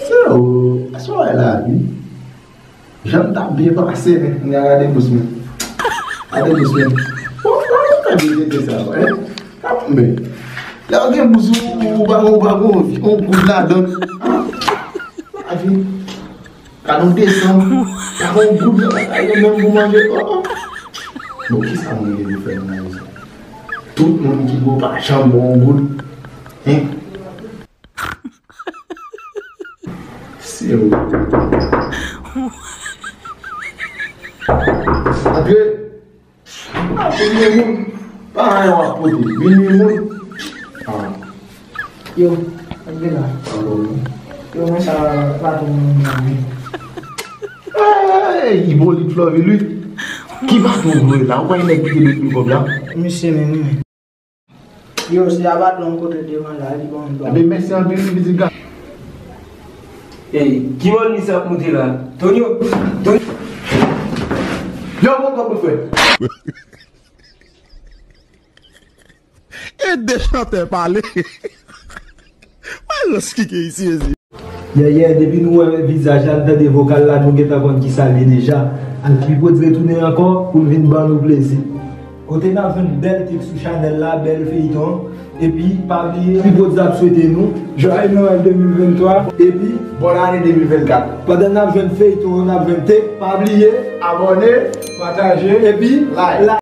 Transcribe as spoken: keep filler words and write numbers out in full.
Se ou, aswè la wi. Jan m t ap byen pase, men, m gade bous mwen. Gade bous mwen. Bon, bon, bon, fè byen tete sa, wi. Gade mwen. Lè w gen bous ou, ou pa, ou pa gon, yon goud ladan. Lavi. Gade yon desanm. Pa gon goud nan lakay yo menm pou manje. Oh, oh. Bon, kisa moun gen pou fè nan manje sa? Tout moun ki bo pa janm bo yon goud. Hein? Se ou. Antre. A, vin yon moun. Pa anyen w ap pote. Vin yon moun. Ah. Yo, antre la. Alò, non. Yo, men sa, patwon mwen an, wi. Hey, Ipolit Florvil, wi. Ki patwon w vle la? Ou pa yon nèg ki te dwe pran kòb la? Misye menm, wi. Yo, se Abaddon m kote devan la, li ban m dwa. Ebyen, mèsi anpil, wi, pitit gason. Ey, ki mòn li sa ap moute la? Tonyo! Tonyo! Yo, bon, bon, bon, frè. Ede chantè pale. Wè rans ki gen isi, mezi. Yè, yè, depi nou wè vizaj la, n tande vokal la, nou gentan konn kisa l ye deja. Al Tripod retounen ankò pou l vin ban nou plezi. Kote n ap jwenn bèl tèks sou chanèl la, bèl feyton. Epi, pa bliye, Tripod ap swete nou Joyeux Noël de mil venntwa. Epi, bòn ane de mil vennkat. Pandan n ap jwenn feyton, n ap jwenn tèks, pa bliye abòne, pataje, epi like.